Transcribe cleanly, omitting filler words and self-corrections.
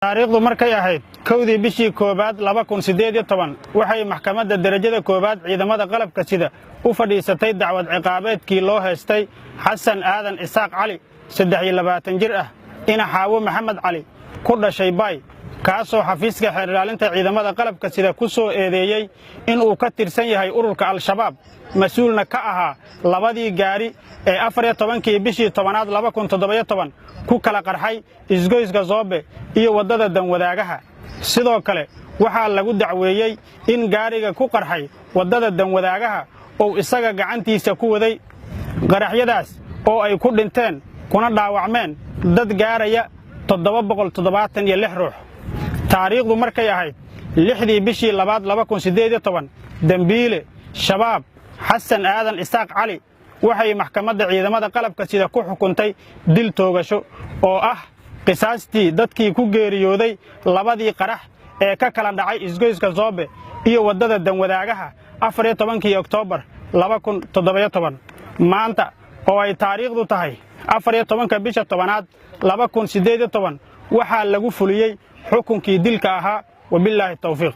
Taariikhdu markay ahayd 1dii bishii koowaad 2018, waxay Maxkamadda Derajada Koowaad Ciidamada Qalabka Sida u fadhiisatay dacwad ciqaabeedkii loo haystay Xasan Aadan Isaaq Cali, 23 jir ah, ina Xaawo Maxamed Cali, ku dhashay Baay, kaasoo xafiiska xeer ilaalinta ciidamada qalabka sida ku soo eedeeyey inuu ka tirsan yahay ururka Al-Shabaab, mas-uulna ka ahaa labadii gaari ee 14kii bishii tobanaad 2017 ku kala qarxay isgoyska Zoobe iyo waddada Danwadaagaha. Sidoo kale waxaa lagu dacweeyey in gaariga ku qarxay waddada Danwadaagaha uu isaga gacantiisa ku waday, qaraxyadaas oo ay ku dhinteen kuna dhaawacmeen dad gaaraya 776 ruux. Taariikhdu markay ahayd 6dii bishii labaad 2018, dembiile Shabaab Xasan Aadan Isaaq Cali waxay Maxkamadda Ciidamada Qalabka Sida ku xukuntay dil toogasho oo ah qisaastii dadkii ku geeriyooday labadii qarax ee ka kala dhacay isgoyska Zoobe iyo waddada Danwadaagaha 14kii Oktoobar 2017. Maanta oo ay taariikhdu tahay 14ka bisha tobanaad 2018, waxaa lagu fuliyey xukunkii dilka ahaa. Wabillaahi tawfiiq.